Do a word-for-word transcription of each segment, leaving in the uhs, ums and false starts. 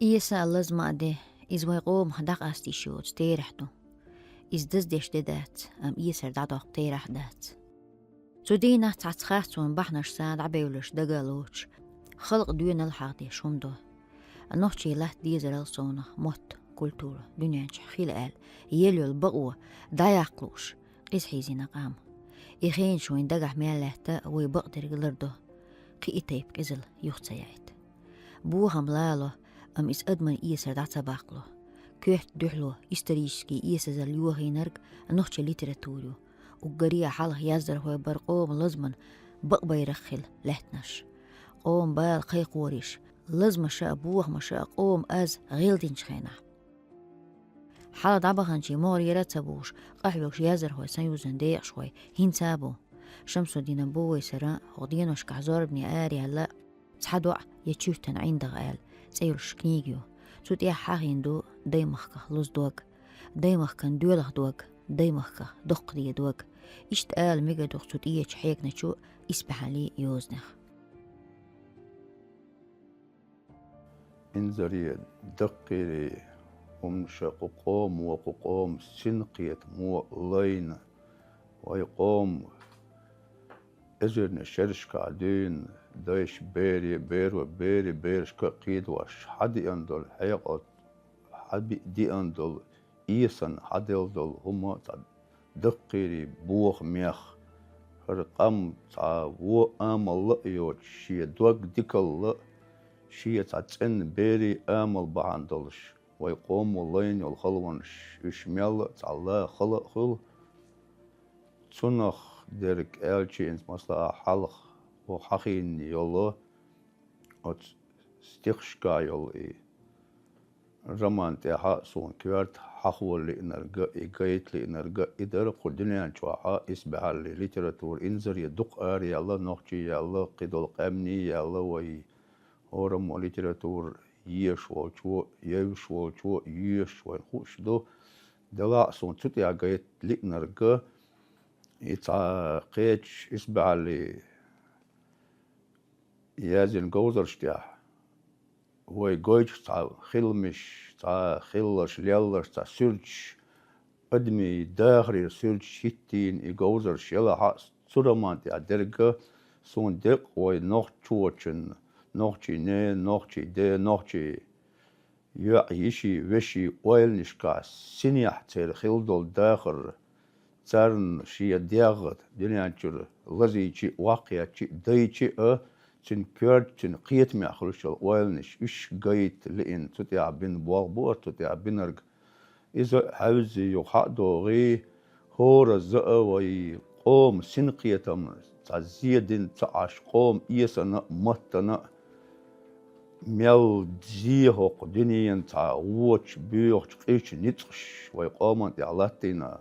Эса а, лазам а де, иза вайн къомах дӀакъаста йиш йоцу терахь ду. Иза даздеш де дац, амма эсар дӀадоккху терахь а дац. Цу дийнахь цхьацца харцонан бахьанаш санна дӀабевлларш дага а лоцуш, халкъан доьналла хьахдеш хӀума до. Нохчийн латта дезарал совнах мотт, культура дуьнен чохь хила аьлла, елла йолу бакъо дӀаяккха лууш, къиза хьийзийна къам. И хенаш вайн дагахь мел лаьтта, вай бакъдерг лардо. Кхин и тайпа къизалла юха ца яийта. Бохам лало, амма иза адаман эсар дӀа ца баккхало. Коьрта дуьхьало, исторически эсазалла йохийнарг нохчийн литература ю. Уггаре а хьалха яздархой бара къоман лазаман бакъбайракх хила лаьттинарш. Къоман бала кхайкхораш, лазамаша а, бохамаша а къоман аз гӀелдинчу хенахь. Хьала дӀабаханчийн могӀарера а ца бууш, къахьоьгуш яздархой союзан декъашхой хӀинца а бу. Шамсуддинан бу вай сара, хӀокху деношкахь зорбане араяьлла, «Цхьа доӀа я чуьртан ӀиндагӀа» аьлла цӀе йолуш книга ю. Цу тӀехь хьахийна ду даймахках лоза дог, даймахкан доьлху дог, даймахках доккха де дог. Иштта ала мегар ду-кх цу тӀечу хьегначу исбаьхьаллин йозанех. Инзаре, даккхийре, хӀумаша кху къомо, кху къоман синкхетамо лайна, вай къоман эзарнийн шерашкахь дуьйна, дайша бере, беро берийн берашка а кхийдош, хьадеана долу хьекъал, хьабиъ деана долу, эсана хьаделла долу хӀума цхьа даккхийре бохамех, хӀара къам цхьа вон амалла а йоцуш, шен дог дикалла а, шен цхьа цӀена берийн амал бахьана долуш, вай къомо лайна йолу халонаш, уьш мелла а цхьа ла хала а хуьлу. Цунах дерг аьлча, хӀинца масала хьалха хьахийна йолу оцу стихашкахь йолу и роман тӀехь а суна коьрта хьахо лиънарг а, и гайта лиънарг а, и дара кху дуьнен чохь а исбаьхьаллин литература инзаре дукха араяьлла, нохчий яьлла, кхидолу къаьмнийн яьлла, вай хӀораммо литература езаш волчо, евзаш волчо, йоьшуш вайна хууш ду. Делахь а суна цу тӀехь гайта лиънарг а, и цхьа кхечу исбаьхьаллин яздина говзарш тӀехь вай гойтуш цхьа хиламаш, цхьа хилларш, лелларш, цхьа суьрташ, адамийн дахарера суьрташ хӀиттийна и говзарш елахь а, цу роман тӀехь дерг а суна деккъа вай нохчочун, нохчийн ненан, нохчийн ден, нохчийн йоьӀан, йишин, вешин ойланашкахь синехь церан хилла долу дахар, царна шен дегӀ дуьнен чуьра лазийча а, ваккхийча а, дайча а, цуьнан коьртачу, цуьнан кхетамехь хуьлуш йолу ойланаш, уьш гайта лиъна, цу тӀехь бина болх бу аса, цу тӀехь бинарг. Иза а хьаьвзий, юха хьа а догӀий, хӀоразза а вай къоман синкхетам цхьа зен дина ца Ӏаш, къоман эсана а, маттана а мел зен хӀокху дуьненан цхьа вочу, боьхачу, къизачу ницкъаша вай къоман тӀехь латтийна.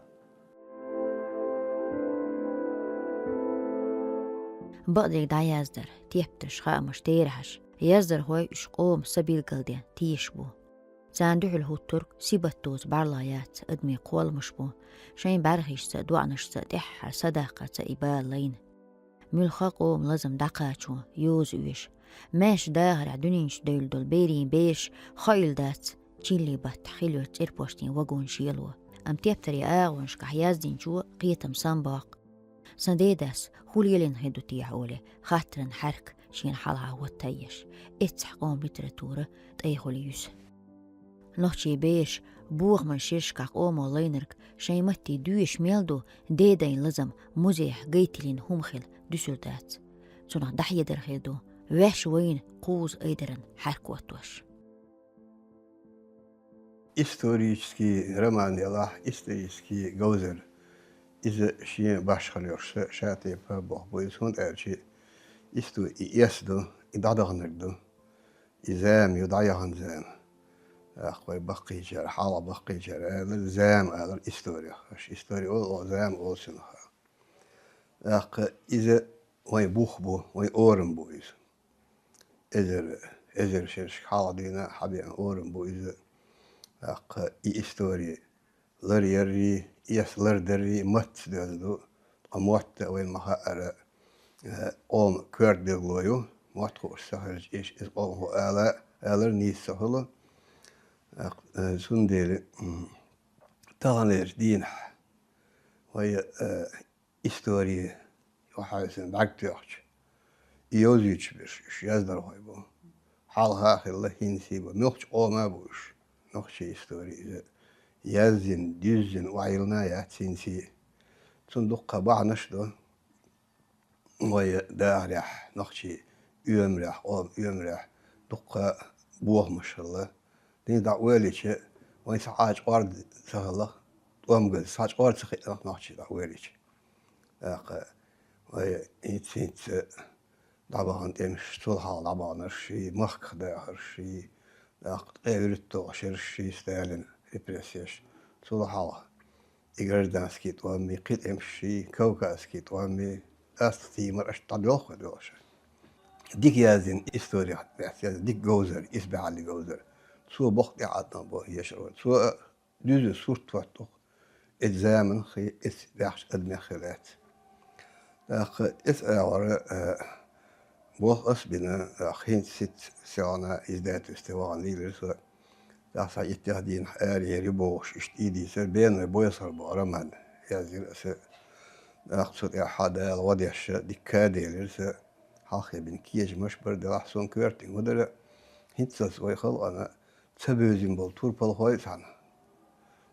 Бакъдерг дӀаяздар, тептарш, хаамаш, терахьаш, яздархой уьш къоман са билгалден тешаш бу. Царна дуьхьал хӀуттург сибат доцу бӀаьрла яц, адамийн кхолламаш бу, шайн бӀаьрхишца, доӀанашца, тӀаьххьара садаккхарца и бала лайна. Муьлхха а къоман лазам дӀакхачо, йоза оьшу. Маьрша дахарехь дуьнен чу девлла долу берийн бераш хоийла дац, чилли баттахь хила йоцу цӀерпоштийн вагон шело. Амма тептарийн агӀонашкахь яздинчо кхетам самабоккху. Сан дедас хӀун лелийна хир ду техьа олий, хаттаран хьаьрк шена хьалха хӀоттаеш, эццахь къоман литература тӀай хуьлу юьза. Нохчийн бераш бохаман шерашкахь къомо лайнарг шайн матте доьшуш мел ду, дедайн лазам музейхь гайтилина хӀума хила дуьсур дац. Цунах дӀахьедар хир ду, ваьш вайна кхуза айдаран хьаьрк хӀоттош. Исторический роман елахь, исторический говзар. Иза шен башхаллех ша, ша тайпа болх бу иза, хӀунда аьлча исто и эс ду, и дӀадаханарг ду. И зама ю дӀаяхана зама. ТӀаккха вай баккхийчара, хьалха баккхийчара алар, зама алар историх. Аша истори олу, оха зама олу цунах. ТӀаккха иза вайн бух бу, вайн орам бу иза. Эзар, эзар шерашка хьалха дийна а хьадеана орам бу иза. ТӀаккха и истори ларъяррий, эс лардаррий маттаца доьзна ду, ткъа мотт а вайна ма-хаъара, э, къоман коьрта билгало ю, мотт хууш ца хилча, иш иза къоман хӀу ала, алар нийса ца хуьлу. Э, цундела, м, таханлерчу дийнахь вай, э, истори, юхьанца бӀаьрг тоьхча, и йовзуьйтуш берш уьш яздархой бу. Хьалха а хилла, хӀинца а бу. Муьлххачу къома а бу уьш. Нохчийн истори иза яздина, дуьззина охьайиллина а яц хӀинца а. Цунна дуккха бахьанаш а ду. Вай дахарехь, нохчийн оьмарехь, къоман оьмарехь дуккха бохамаш хилла. Дина дӀа ойла йича, вайн цхьа Ӏачкъор ца хилла, тӀом ган цхьа Ӏачкъор ца хиъна нохчийн дӀа ойла йича. ТӀаккха вай хӀинца-хӀинца дӀабахана тӀемаш, цул хьалха дӀабаханарш, и махках дахарш, и, тӀаккха ткъе вуьрхӀитталгӀа шераш, и Сталин репрессеш, цул хьалха и гражданский тӀом, и кхин тӀемаш, и кавказский тӀом, и астагӀ тиймар аша дӀадоьлху хӀара доьлхуш. Дика яздина истори, дика говзар, исбаьхьаллин говзар. Цо боккха тӀеӀаткъам бо ешар вай. Цо дуьззина сурт хӀотту оцу заманах, и эцца баьхначу адамех а лаьцна. ТӀаккха эцца агӀора, э, боху ас бина, э, хӀинца сица селхана издательстве вахана лийлира со. ТӀаккха схьа иттех дийнахь арахьа ю бохуш, иштта и дийцира, Беной Бойсхар боху роман яздира аса. ТӀаккха цу тӀехь Дала гӀо деш, дика а делира аса. Хьалхе бина кечамаш а бара, делахь суна коьртаниг хӀун дара, хӀинццалц вай халкъана ца бевзина болу турпалхой а цхьаьна.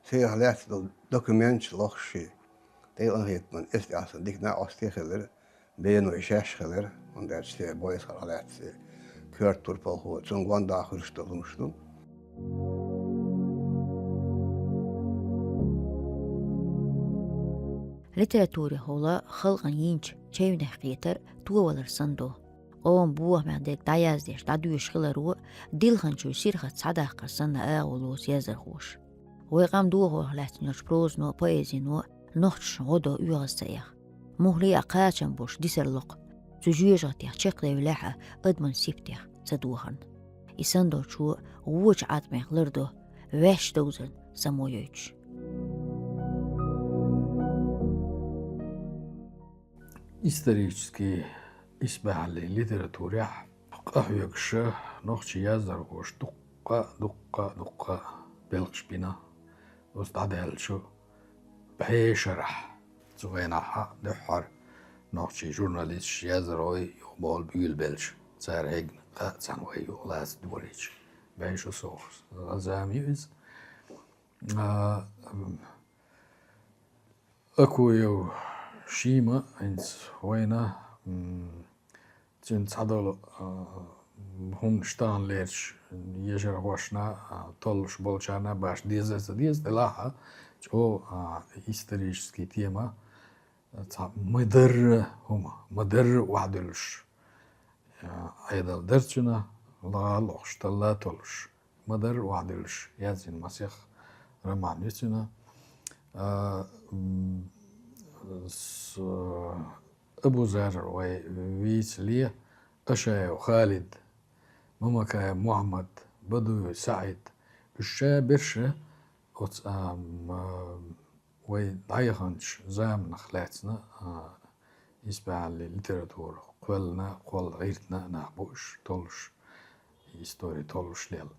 Царах лаьцна долу документаш лохуш ши. ТӀе къинхетаман эцца тӀехь сан дика накъостий хилира, Беной шаьш хилира, хӀунда аьлча церан Бойсхарах лаьцна коьрта турпалхо, цунна гондахуьлуш долу хӀумаш ду. Литературехула халкъана йинчу чевнех кхетар товалар санна ду. Къоман бохамех дерг дӀаяздеш, дӀадоьшуш хиларо дилханчуьра сирхат схьадаккхар санна агӀо лоцу яздархоша. Вай къам дохорах лаьцна йолчу прозано а, поэзино а нохчашна гӀо до оьгӀаз ца эха. Муххале а кхачам болуш дисар локху. Цу жоьжахатех чекхдевллехь а адаман сибатех ца дохарна. И санна долчо вочу Ӏаткъамех лардо, ваьш довзарна само йойтуш. Исторический исбаьхьаллин литературехь къахьоьгуш нохчийн яздархоша дуккха, дуккха, дуккха белхаш бина. Оцу дӀадаьллачу пхьешарахь, цу хенахь дуьххьара нохчийн журналисташ, яздархой юхабовла буьйлабелча, цара хьегна къа а цхьаьна вай юха лаца долийча, бен шу совгӀат. Зама ю иза. А, м, Акуев Шима хӀинца вайна, м, цуьнан цхьадолу, а, хӀуманаш таханлерчу ешархошна, а, толлуш болчарна баш деза а ца деза, делахь а чӀогӀа, а, исторический тема, а, цхьа ма-дарра хӀума, ма-дарра охьадуьллуш, а, Ӏедал дара цуьнан, лаха а лохуш, талла а толлуш. Ма-дарра охьадуьллуш яздина масех роман ю цуьнан. А, м, с-, Абузар вай вийцале, Ашаев Халид, Мамакаев Мухьаммад, Бадуев СаӀид, уьш ша берш оцу, а, м, вай дӀаяханчу заманах лаьцна, а, исбаьхьаллин литература кхоьллина, кхолла гӀиртина а нах бу уьш, толлуш, истори толлуш лела.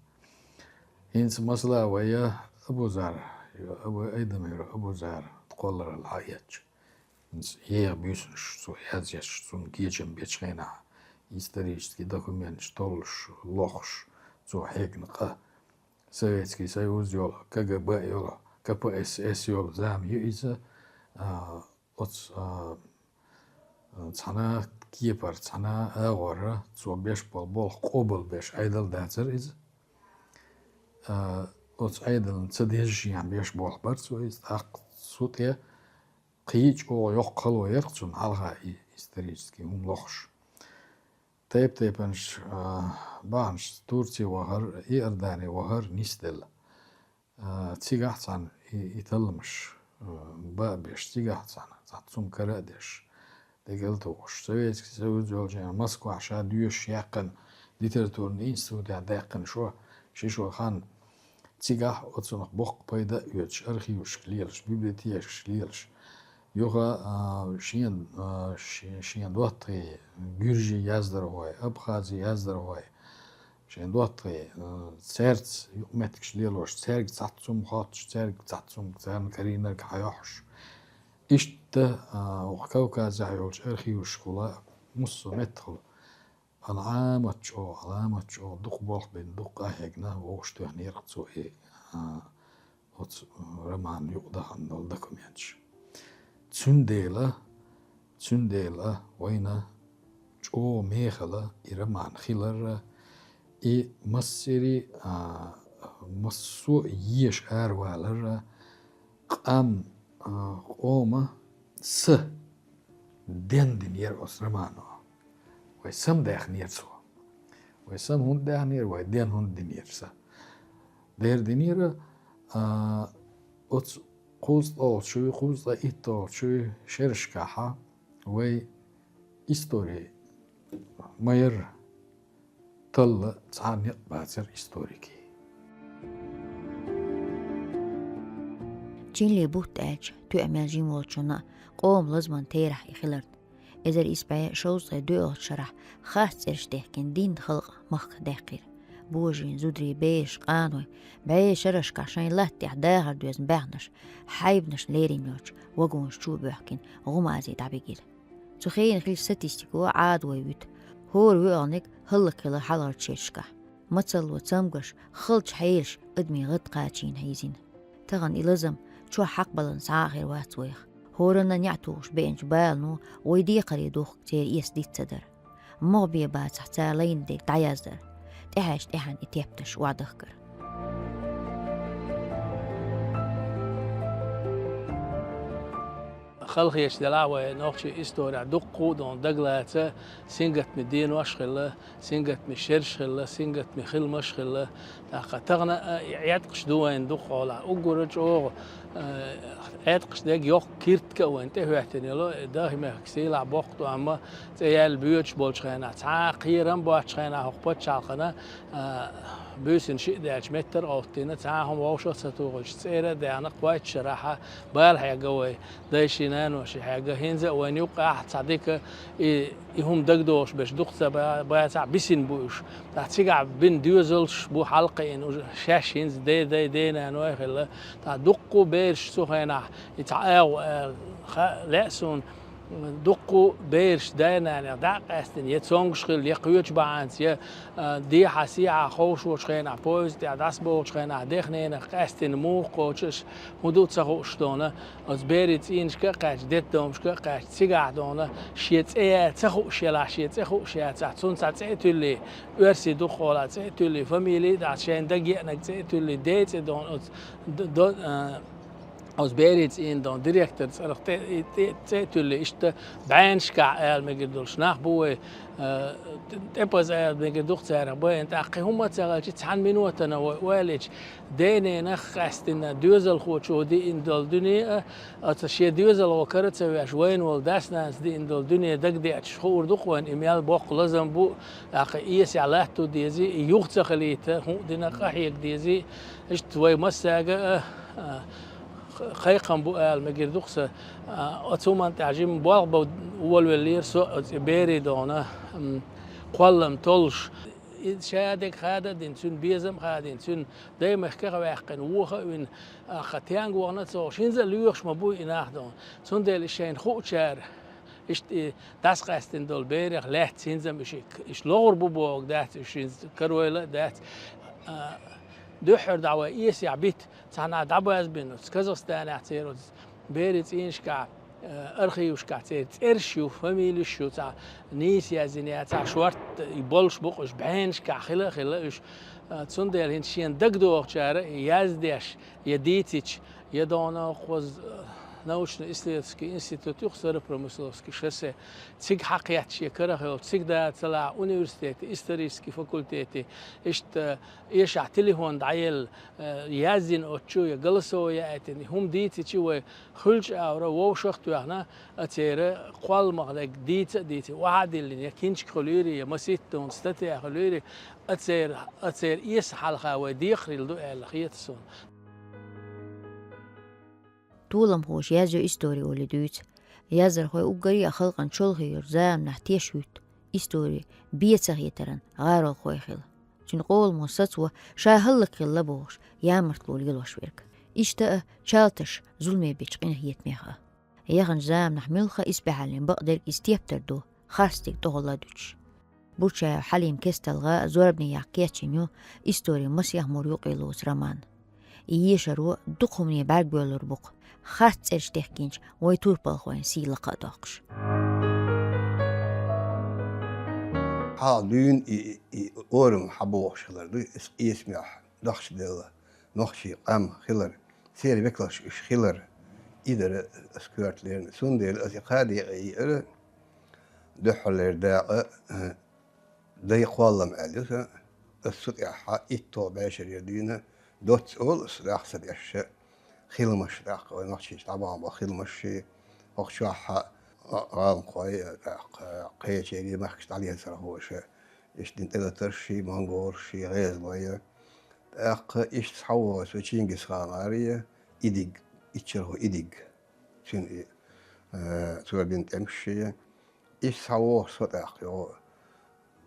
ХӀинца, масала, вай Абузар, Абу-, Айдамиров Абузар кхолларалла хьаэцча, хӀинца еха буьйсанаш цо язъеш, цунна кечам бечу хенахь, исторический документаш толлуш, лохуш, цо хьегна къа, Советский Союз йолу, КГБ йолу, КПСС йолу зама ю иза, а, оцу, а, цхьана кепара, цхьана агӀора цо беш болу болх къобалбеш Ӏедал дацара иза. А, оцу Ӏедална ца дезашехь беш болх бара цо иза, тӀаккха цу тӀе кхин а чӀогӀа йоккха хало яра цунна хьалха и исторический хӀума лохуш. Тайп-тайпанаш, а, бахьанаш Турци вахар, Иордани вахар нисделла. А, цигахь цхьаьна и, и талламаш, а, баа беш, цигахь цхьаьна, цхьацца хӀума кара а деш, дегал а тухуш. Советский Союз йолчу хенахь Москвахь ша доьшуш яьккхина, литературный институтехь даьккхина шо, ши шо хан. Цигахь оцунах боккха пайда а оьцуш, архивашка лелаш, библиотекашка лелаш. Юха, а, шен, а, шен, шен доттагӀий, гуьржийн яздархой, абхазийн яздархой, шайн доттагӀий, а, цаьрца юкъаметтигаш лелош, цаьрга цхьацца хӀума хоттуш, цаьрга цхьацца хӀума, царна карийнарг хьайохьуш. Иштта, а, оха Кавказехь йолчу архивашкахула, муссо меттахула, Ӏаламат чӀогӀа, Ӏаламат чӀогӀа дукха болх бина, дукха къахьегна, вовшахтоьхнера цо и, а, оцу роман юкъа дахана долу документаш. Цундела, цундела вайна чӀогӀа мехала и роман хиларра, и массери, а, массо а еша араваларра, къам, а, къома са ден динера оцу романо. Вай сам даьхнера цо. Вай сам хӀунда даьхнера, вай ден хӀунда динера са. Дера динера, а, оцу кхузткъалгӀачуй, кхузткъе итталгӀачуй шерашкахьа вай истори ма-ярра талла цхьа некъ бацара историкийн. Чинле бутт аьлча, тоьа мел жима волчунна къоман лазаман терахь и хиларна. Эзар исс бӀе шовзткъе доьалгӀачу шарахь харц цӀераш дехкина дийнна халкъ махках даьккхира. Божийн, зударий, бераш, къаной, бӀе шерашкахь шайн латта тӀехь дахар доьзна баьхнарш, хьайбанаш лерина йолчу вагонаш чу а боьхкина, гӀумазий дӀабигира. Цу хенахь хиллачу статистико Ӏадат вуьту, хӀора воьалгӀаниг хӀаллакьхилира хьалхарчу шерашкахь. Мацалло цамгарш, халчу хьелаш адамийн гӀад кхачийна хьийзина. Тахана и лазам чохь хьакхабаларна схьа а хир вац вайх. ХӀоранна неӀ тухуш беанчу балано вай декхаре духку церан эс диц ца дара. МогӀа бен бацахь, цара лайна дерг дӀаяздар. ТӀаьхьаьжча тӀаьхьенна и тептарш охьадахкар. Халахеташ делахь а вай нохчийн исторехь дуккха а дона дагалаца сингаттаме денош а хилла, сингаттаме шераш а хилла, сингаттаме хиламаш а хилла. ТӀаккха тахана а и Ӏеткъаш ду вайна дукхахьолахь. Уггар а чӀогӀа, э, Ӏеткъаш дерг йоккха киртка а вайна тӀехӀоьттина йолу, э, Даха-Мехкан сийлахь боккха тӀом а цӀе яьлла боьдуш болчу хенахь, цхьа а кхерам боцчу хенахь хӀокху пачхьалкхана, а, буьйсанна шиъ даьлча меттара а гӀовттийна, цхьа а хӀума вовшах а ца тухуьйтуш, цӀера а даьхна, кхойтта шарахь а бала хьегна вай. Дайшиъ, наношиъ хьегна, хӀинца а вайна юккъехь цхьа дика и, и хӀума дагадогӀуш берш дукха ца ба-, бацахь а, бисина бу уьш. Ткъа цигахь бина доьзалш бу хьалакхиъна, уж шаьш хӀинца ден дай, ден наной а хилла. Ткъа дуккха а бераш цу хенахь, и цхьа агӀо аьлла, ха-, лаьа суна, дуккха а бераш дай-нанех дӀа а къаьстина, я цомгуш хилла, я кхечу бахьанца, я, а, дехьа-сехьа ховшочу хенахь, поезд тӀехь дӀасабовлучу хенахь, дех-ненах къаьстина муха кхочуш, хӀун ду а ца хууш дона, оцу берийн цӀийнашка а кхаьчча, детдомашка а кхаьчча, цигахь дона, шен цӀе яц ца хууш елахь, шен цӀе хууш яцахь, цунна цхьа цӀе а туьллий, оьрсийн дукхахьолахь цӀе а туьллий, фамилий а дац, шайна дага еанарг цӀе а туьллий, ден цӀе дона оцу д-, до-, а, оцу берийн цӀийнан дона директор цӀарах тӀе, и тӀе, цӀе а туьллий, иштта бӀеннашкахь ала мегар долуш нах бу вай, а, тӀе-, тӀепаза ала мегар ду-кх царах байна, тӀаккха кхин хӀумма а ца хилча, цхьана минотана вай ойла йича, ден-ненах къаьстина доьзалхочо диъна долу дуьне а, оцу шен доьзалхо кара а ца веш, вайна волу дас-нанас диъна долу дуьне дагадеъча хуур ду-кх вайна, и мел боккха лазам бу, тӀаккха эсехь латто дезий, и юха ца хилийта хӀун а дина къахьега дезий, иштта вай массаьрга а, а, кхайкхам бу ала мегар ду-кх сан, а, оцу хӀуманна тӀехь жимма болх бан волавеллера со оцу берийн дона, м, кхоллам толлуш. И ша дерг хада а дина, цуьнан безам а хадийна, цуьнан даймахках а ваьккхина, воха а вина, ахха тенга вахана а ца хууш, хӀинца а лоьхуш ма бу и нах дона. Цундела и шайна хуучара, иштта и дӀасакъаьстина долу берех лаьцна хӀинца-м уьш, уьш лохур бу бохург дац, уьш хӀинца каройла а дац. А, дуьххьара дӀа вай эсехь бита, цхьанхьа дӀабазбина оцу Казахстанехь церан оцу берийн цӀийнашкахь, а, архивашкахь церан цӀераш ю, фамилеш ю, цхьа нийса яздина яц, цхьа шортта и болуш бу-кх уьш, бӀеннашкахь хила а хилла уьш. А, цундела хӀинца шена дагадогӀучара и яздеш, я дийцича, я дона кхуза, а, научно-исследовательский институт ю-кх, Старопромысловский шоссе, цига хьакхетташ я карах йолчу, цига дацалахь университетан исторический факультетан, иштта эшахь телефон дӀаелла, э, яздина оцу чу я голосовой яийтина, хӀума дийцича вай, хуьлучу агӀора вовшах а тоьхна, а церан кхолламах дерг дийца а дийцина, охьа а диллина, я кинчка хуьлийра, я масийтта дона статья хуьлийра, а церан, а церан эса хьалха вай декхарийлла ду аьлла хета суна. Толамхоша язйо истори олий дуьйцу. Яздархой уггаре а халкъана чолхе йолчу заманахь теш хӀуьтту, истори бен ца хетаран гӀаролхой хилла. Цуьнан къоламо сацо, ша хӀаллакьхилла бохуш, ямартло лелош верг. Иштта а чалташ зуламе бечу къинхетамех а. Яханчу заманахь муьлхха а исбаьхьаллин бакъдерг иза тептар ду, харцдерг тӀехула дуьтуш. Бурчаев Хьалим кесталгӀа зорбане яккха кечйина ю историн масех мур юкъе лоцу роман. И ешаро дукха хӀумане бӀаьрг боьллур бу-кх, харц цӀераш дехкинчу вайн турпалхойн сий лакха а доккхуш. Хьала дуьйна и, и, и орам хьабогӀуш хилар ду, иза эсамехь дахчаделла, нохчийн къам хилар, церан векалш уьш хилар, и дара аса коьрта лерина. Цундела аса и кхаа декъе йиира, дуьххьарлера дакъа, э, дай кхоллам аьлла ю сан, аса цу тӀехь итт бӀешарера дуьйна, доцца олу аса даха ца дешша, хиламаш, тӀаккха вай нохчийчу дӀабахана бо хиламаш ши, хӀокху чохь а гӀаланхой, тӀаккха кхечерий махкаш дӀалецархоша, иштта дина тӀелатарш ши, монголш ши, гӀезалой. ТӀаккха иштта схьавогӀу со Чингисханарий, и диг, иччархо и диг. Цуьнан и, э, цо бина тӀемаш ши. Иштта схьавогӀу со тӀаккха йогӀу.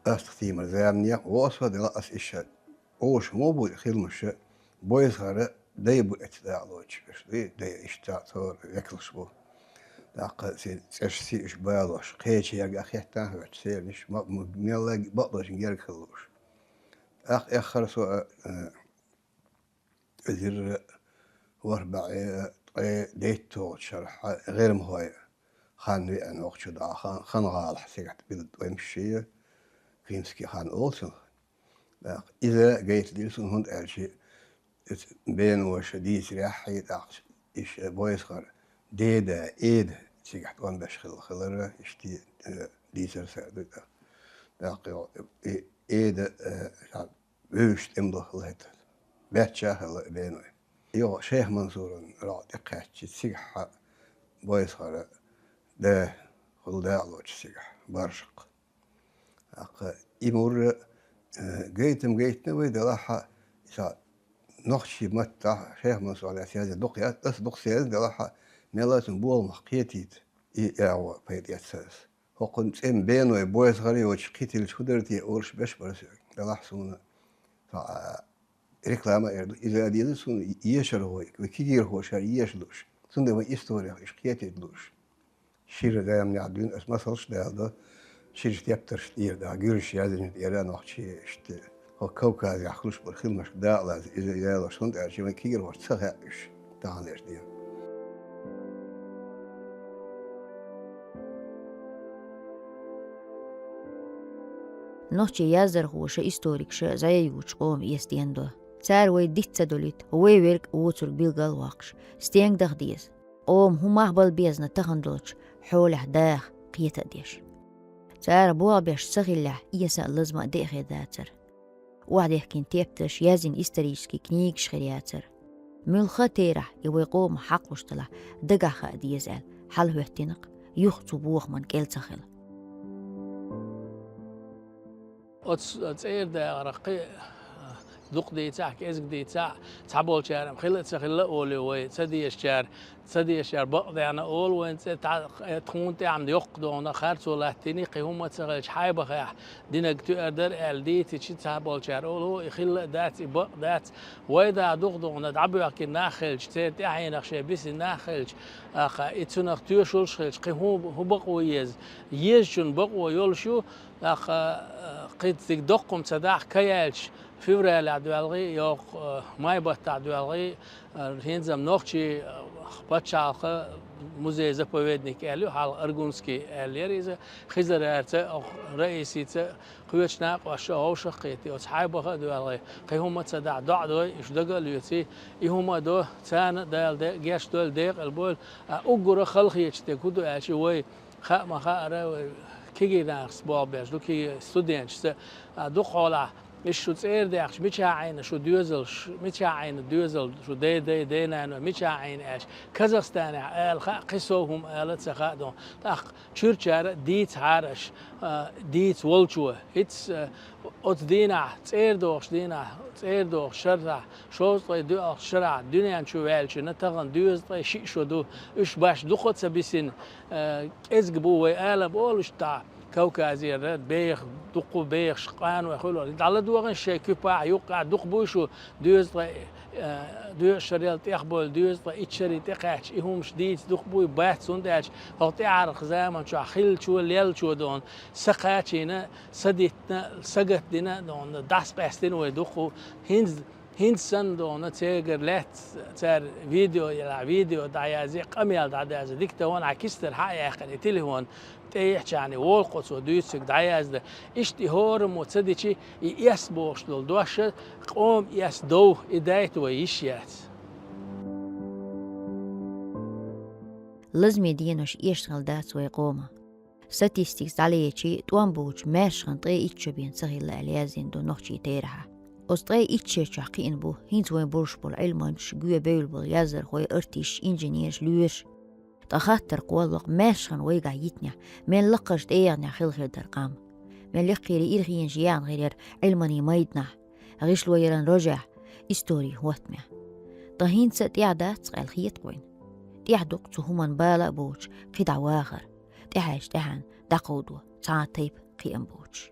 Астахтимар заманех вогӀу со, делахь аса иштта Оша ма бу и хиламаша, Бойсхара дай бу эцу дакъалоцуш, уьш ду, дай иштта цо векалш бу. ТӀаккха ци-, цӀераш сий уьш балош, кхечерга а хеттан хӀоьттуш, церан иштта ма-, ма-, мелла а бакъдолчун герга хила лууш. ТӀаккха эххар со, а, а, эзар ворхӀ бӀе ткъе дейтталгӀачу шарахь гӀирмахой хан веана воккхачу дӀа хан, хан гӀалахь сигахь билла тӀемаш ши, Крымский хан олу цунах. ТӀаккха иза гайта дира суна, хӀунда аьлча иза беноша дийцарехь, хье тӀаккха иша Бойсхара деда, эда цигахь тӀом беш хилла хилара, иштта, э, дийцар сара ду тӀаккха. ТӀаккха и эда, э, ша вевзаш тӀемалахь хилла хӀета. Баьчча а хилла беной. Йо, Шайх Мансуран рогӀ тӀекхаьчча, цигахь Бойсхара да хилла дакъалоцуш цигахь, баржакх. ТӀаккха и мур, э, гайтам гайтина вай, делахь а, ша нохчийн маттахь Шайх Мансур лаьцна язъян дукха яц, аса дукха ца язъян, делахь а, мелла а цунна боламах кхетийта и агӀо пайда эцна аса. ХӀокхунна цӀен беной Бойсхара йоцуш кхетийча хӀун дара те олуш беш бара соьга, делахь суна, ша, а, реклама а эр ду, иза а деза суна ешархой, вай кегийрхоша еша лууш, цундела вайн историх уьш кхетийта лууш. Шира заманехь дуьйна аса масалш а даладо, ширачу тептаршна тӀера, гуьржаша яздинчу тӀера нохчий иштта, хӀокху Кавказехь хуьлуш болу хиламашка дакъалаза иза ялош, хӀунда аьлча вайн кегийрхошна ца хаьа уьш таханлерчу дийнахь. Нохчийн яздархоша, историкаша зӀе йоцучу къоман эс дендо. Цара вай диц ца долуьйту, вай верг а воцург билгалвоккхуш, стенга даха деза? Къоман хӀун мах бала безна тахана долчу хьолехь даха, кхета а деш. Цара болх беш ца хиллехь, эса а, лазам а деа хир дацара. Охьадехкина тептарш, яздина исторический книгаш хир яцара. Муьлхха а терахь и вай къомах хьакхалуш делахь, дагахь хаа деза аьлла, хьалахӀоьттина-кх, юха цу бохаман кӀел ца хила. Оцу цӀера дагӀарах кхин а дукха дийцахь, кӀезиг дийцахь, цхьаболчара-м хила а ца хилла олий вай, ца дезачара, ца дезачара бакъденна олу вайн цӀе, тха-, тхуна тӀехь-м йоккха догӀна харцо латтийний, кхин хӀумма а ца хилча, хьайбахехь динарг тоьар дара аьлла дийцича, цхьаболчара олу, и хилла а дац, и бакъ дац. Вай да дукха догӀна дӀабоьхкина нах хилча, церан тӀаьхьенах шайн бисина нах хилча, аха, и цунах тоьшаллаш хилча, кхин хӀун, хӀун бакъо еза? Езачун бакъо йолуш ю, аха, кхин цига доккхум ца дахь, ка яьлча, февралехь доьлгӀий, йоккха, май баттахь доьлгӀий, хӀинца-м нохчийн пачхьалкхан музей-заповедник аьлла ю, хьалха Аргунский аьлла яра иза, Хизарарца, раисица, кхечу накъосташа вовшах а кхетий, оцу хьайбаха а доьлгӀий, кхин хӀумма а ца дахь, доӀа дой, уьш дага а лоьций, и хӀума а до, царна а Дала де-, гечдойла, декъала бойла, а уггара халахеташ дерг хӀун ду аьлча, вай хаа ма хаара, вай кегий нахаца болх беш ду, кегий студенташца, а дукха хьолахь, иштта шу цӀера даьхча, мичахь Ӏийна шу доьзалш, мичахь Ӏийна доьзал, шу дай-дай, дай-наной, мичахь Ӏийна аьлча, Казахстанехь ала хаьа, кхин сов хӀума ала ца хаьа дуьхьа. ТӀаккха чуьрчара дийцахьара аша, а, дийца волчо. ХӀинца, а, оцу дийнахь, цӀера дохуш дийнахь, цӀера дохуш шарахь, шовзткъе доьалгӀачу шарахь дуьнен чу ваьлча, тахана доьзткъе шиъ шо ду. Уьш баш дукха а ца бисина, а, кӀезиг бу вай ала болуш тӀехь. Кавказера беха, дукха бехаш къаной хуьлу. ДӀаладогӀанаш шайн куьпахь, юккъехь дукха буй шу, доьзткъе, э, доьазза шарел тӀехбевлла, доьзткъе итт шаре тӀекхаьчча, и хӀумаш дийца дукха буй, бац, хӀунда аьлча хӀокху тӀаьхьарчу заман чохь хиллачо, леллачо дона, са кхачийна, са диттина, са гатдина дона, дӀасакъаьстина вай дукха. ХӀинца ХӀинца санна дона, церан лаьцна цара видео елахь, видео дӀаязъе, къамел дӀадаза, диктофон а кистара хьа а яьккхина, и телефон тӀе яхьчахьана, волу кхо цо дуьйцург дӀаяздан. Иштта и хӀораммо ца дичи, и эс бохуш долу дош а, къоман эс дов, и дайта вай йиш яц. Лазаме денош эшна хилла дац вай къоман. Статистикаца дӀалечи, тӀом буучу маьршхана ткъе итт чо бен ца хилла аьлла яздина ду нохчийн терахьехь. Оцу ткъе итт шарчохь кхиъна бу хӀинца вайн болуш болу Ӏилманчаш, гоьбевлла болу яздархой, артисташ, инженераш, лоьраш. Ткъа хаттар кхоллало-кх, маьршхана вайгахь йитинехь, мел лакхарчу тӀегӀанехь хилла хир дара къам. Мел яккхийра ирхенаш яьхна хир яра Ӏилманийн майданахь, гӀишло яран рожехь, историн хӀоттамехь. Ткъа хӀинца а тӀехь дац-кх аьлла хета-кх вайна. ТӀехь ду-кх цу хӀуманна бала а боцуш кхидӀа вахар, тӀаьхьаьжча тӀаьхьенна дӀакховдо цхьа а тайпа кхиам боцуш.